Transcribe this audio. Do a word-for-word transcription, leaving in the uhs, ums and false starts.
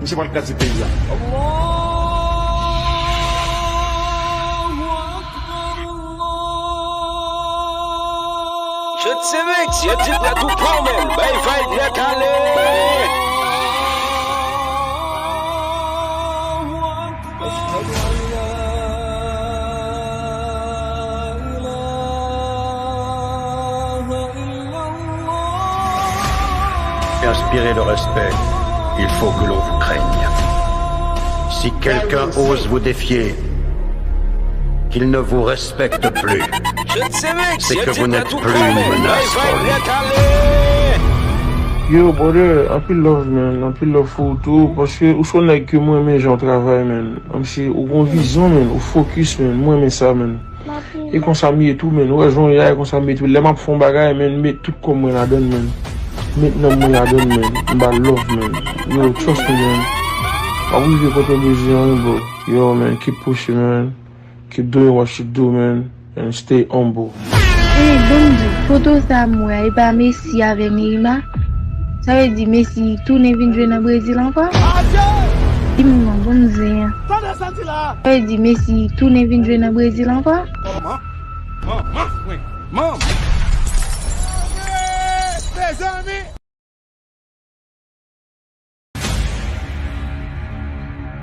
Misye pral kraze peyi a. Tout se mix, yo di prè tou pa w menm, bay vibe nèt ale. Inspirez le respect, il faut que l'on vous craigne. Si quelqu'un ose vous défier, qu'il ne vous respecte plus, c'est que vous n'êtes plus une menace pour lui. Yo, brother, anpil love, man. Anpil love pou ou tou. Paske ou se yon nèg ke mwen renmen jan w travay, man. Kòmsi ou gon vizyon, man. Ou fokis, man. Mwen renmen sa, man. E konsa m ye tou, man. Ou wè jan w ye a, e konsa m ye tou. Lè m ap fè yon bagay, man, m met tout kò mwen ladann, man. M met nanm mwen ladann, man. M ba l love, man. Yo, trust me, man. W ap rive kote w bezwen an, bro. Yo, man, keep pushing, man. Keep doing what you do, man, and stay humble. Ey, ban m di w, foto sa m wè a, e pa Messi avè Neymar? Sa vle di Messi tounen vin jwe nan Brezil ankò? Di m non, ban m di w. Sa vle di Messi tounen vin jwe nan Brezil ankò? Manman, manman, manman. Mezanmi!